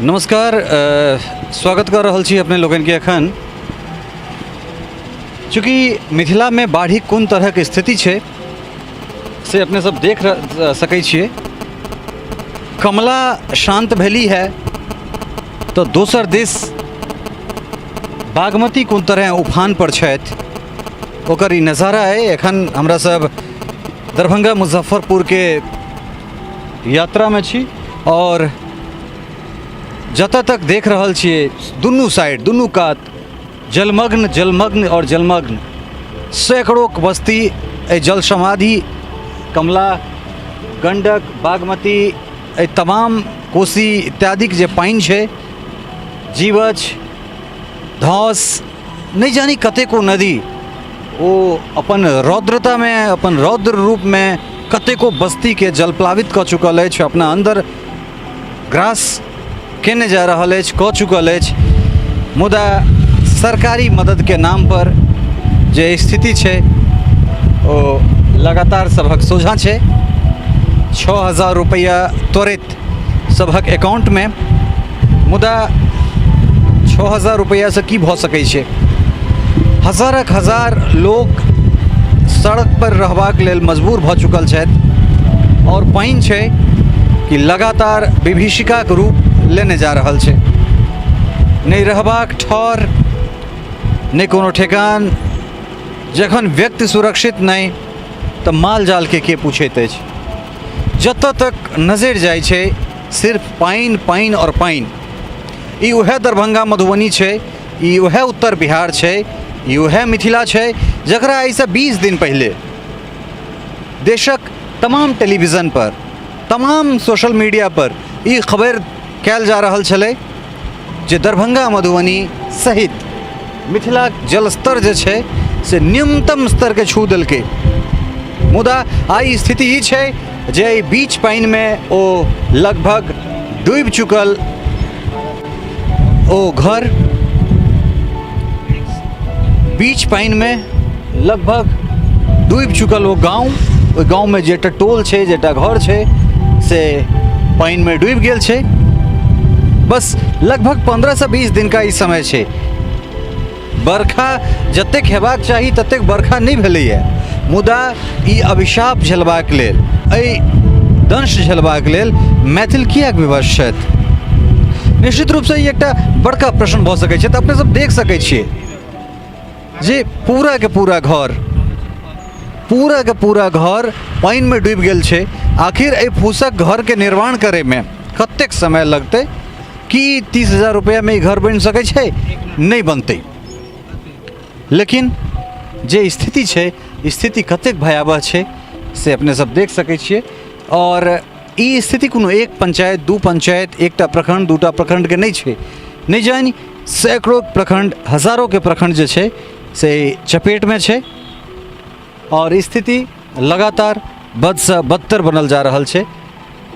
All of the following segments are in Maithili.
नमस्कार, स्वागत कऽ रहल छी अपने लोकनिके। एखन चूँकि मिथिलामे बाढ़िक कोन तरहक स्थिति छै से अपने सब देख सकै छियै। कमला शान्त भेली है तऽ दोसर दिस बागमती कोन तरह उफान पर छथि, ओकर ई नजारा अइ। एखन हमरा सब दरभंगा मुजफ्फरपुरके यात्रामे छी आओर जतऽ तक देख रहल छियै दुनू साइड, दुनू कात जलमग्न, जलमग्न आओर जलमग्न। सैकड़ोके बस्ती एहि जल समाधि, कमला, गण्डक, बागमती, एहि तमाम कोसी इत्यादिके जे पानि छै, जीवछ, धौस, नहि जानि कतेको नदी ओ अपन रौद्रतामे, अपन रौद्र रूपमे कतेको बस्तीके जलप्लावित कऽ चुकल अछि, अपना अन्दर ग्रास केने जा रहल अछि, कऽ चुकल अछि। मुदा सरकारी मददके नामपर जे स्थिति छै ओ लगातार सभक सोझाँ छै। 6000 रुपैआ त्वरित सभक अकाउंटमे, मुदा 6000 रुपैआसँ की भऽ सकै छै? हजारक हजार लोक सड़क पर रहबाक लेल मजबूर भऽ चुकल छथि आओर पानि छै कि लगातार विभीषिकाके रूप लेने जा रहल छै। नहि रहबाक ठौर, नहि कोनो ठेकान। जखन व्यक्ति सुरक्षित नहि तऽ माल जालके के पूछैत अछि? जतऽ तक नजरि जाइ छै सिर्फ पानि, पानि आओर पानि। ई उएह दरभंगा मधुबनी छै, ई उएह उत्तर बिहार छै, ई उएह मिथिला छै जकरा एहिसँ 20 दिन पहिले देशक तमाम टेलीविजन पर, तमाम सोशल मीडिया पर ई खबरि कयल जा रहल छलै जे दरभंगा मधुबनी सहित मिथिलाक जलस्तर जे छै से न्यूनतम स्तरके छू देलकै। मुदा आइ स्थिति ई छै जे एहि बीच पानिमे ओ लगभग डूबि चुकल ओ घर, बीच पानिमे लगभग डूबि चुकल ओ गाँव, ओहि गाँवमे जे एकटा टोल छै, जे एकटा घर छै, से पानिमे डूबि गेल छै। बस लगभग 15सँ 20 दिनका ई समय छै। बरखा जतेक हेबाक चाही ततेक बरखा नहि भेलैए, मुदा ई अभिशाप झेलबाक लेल, एहि दंश झेलबाक लेल मैथिल किएक विवश छथि? निश्चित रूपसँ ई एकटा बड़का प्रश्न भऽ सकै छै। तऽ अपने सब देख सकै छियै जे पूरा के पूरा घर, पूरा के पूरा घर पानिमे डूबि गेल छै। आखिर एहि फूसक घरके निर्माण करैमे कतेक समय लगतै? की 30,000 रुपैआमे ई घर बनि सकै छै? नहि बनतै। लेकिन जे स्थिति छै, स्थिति कतेक भयावह छै से अपने सब देख सकै छियै। आओर ई स्थिति कोनो एक पंचायत, दू पंचायत, एकटा प्रखंड, दूटा प्रखंडके नहि छै। नहि जानि सैकड़ो प्रखंड, हजारोके प्रखंड जे छै से चपेटमे छै आओर स्थिति लगातार बदसँ बदतर बनल जा रहल छै।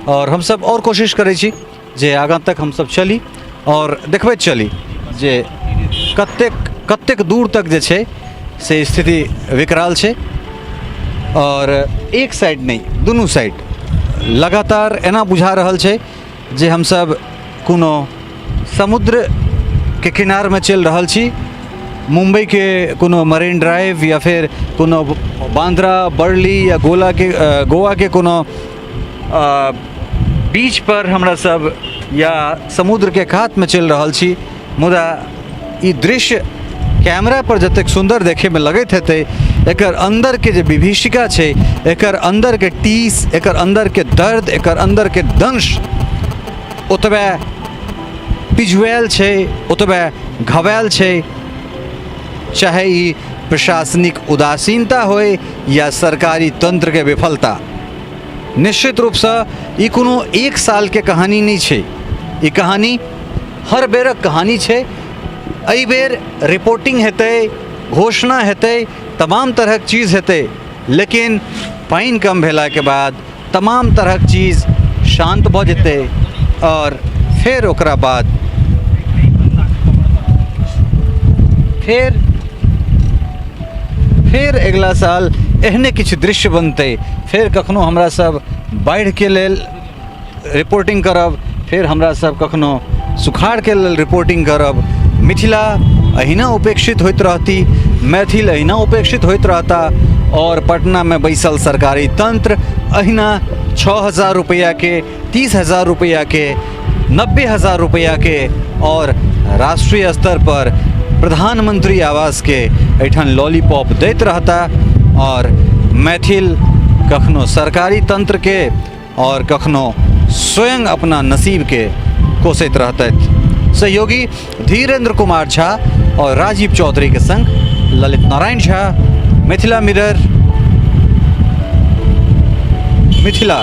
आओर हमसब आओर कोशिश करै छी जे आगाँ तक हमसब चली आओर देखबैत चली जे कतेक कतेक दूर तक जे छै से स्थिति विकराल छै। आओर एक साइड नहि, दुनू साइड लगातार एना बुझा रहल छै जे हमसब कोनो समुद्रके किनारमे चलि रहल छी। मुम्बईके कोनो मरीन ड्राइव या फेर कोनो बांद्रा, बर्ली या गोलाके गोवाके कोनो बीच पर हमरा सब या समुद्रके कातमे चलि रहल छी। मुदा ई दृश्य कैमरा पर जतेक सुन्दर देखैमे लगैत हेतै, एकर अन्दरके जे विभीषिका छै, एकर अन्दरके टीस, एकर अन्दरके दर्द, एकर अन्दरके दंश ओतबे पिजुआयल छै, ओतबे घबायल छै। चाहे ई प्रशासनिक उदासीनता होय या सरकारी तंत्रके विफलता, निश्चित रूपसँ ई कोनो एक सालके कहानी नहि छै। ई कहानी हर बेरक कहानी छै। एहि बेर रिपोर्टिंग हेतै, घोषणा हेतै, तमाम तरहक चीज हेतै, लेकिन पानि कम भेलाके बाद तमाम तरहक चीज शान्त भऽ जेतै आओर फेर ओकरा बाद फेर अगिला साल एहने किछु दृश्य बनतै। फेर कखनो हमरा सब बाढ़िके लेल रिपोर्टिंग करब, फेर हमरा सब कखनो सुखाड़के लेल रिपोर्टिंग करब। मिथिला अहिना उपेक्षित होइत रहती, मैथिल अहिना उपेक्षित होइत रहता और पटनामे बैसल सरकारी तंत्र अहिना 6000 रुपैआके, 30,000 रुपैआके, 90,000 रुपैआके और राष्ट्रीय स्तर पर प्रधानमंत्री आवासके एहिठाम लॉलीपॉप दैत रहता और मैथिल कखनो सरकारी तंत्रके और कखनो स्वयं अपना नसीबके कोसैत रहतथि। सहयोगी धीरेन्द्र कुमार झा और राजीव चौधरी के संग ललित नारायण झा, मिथिला मिरर, मिथिला।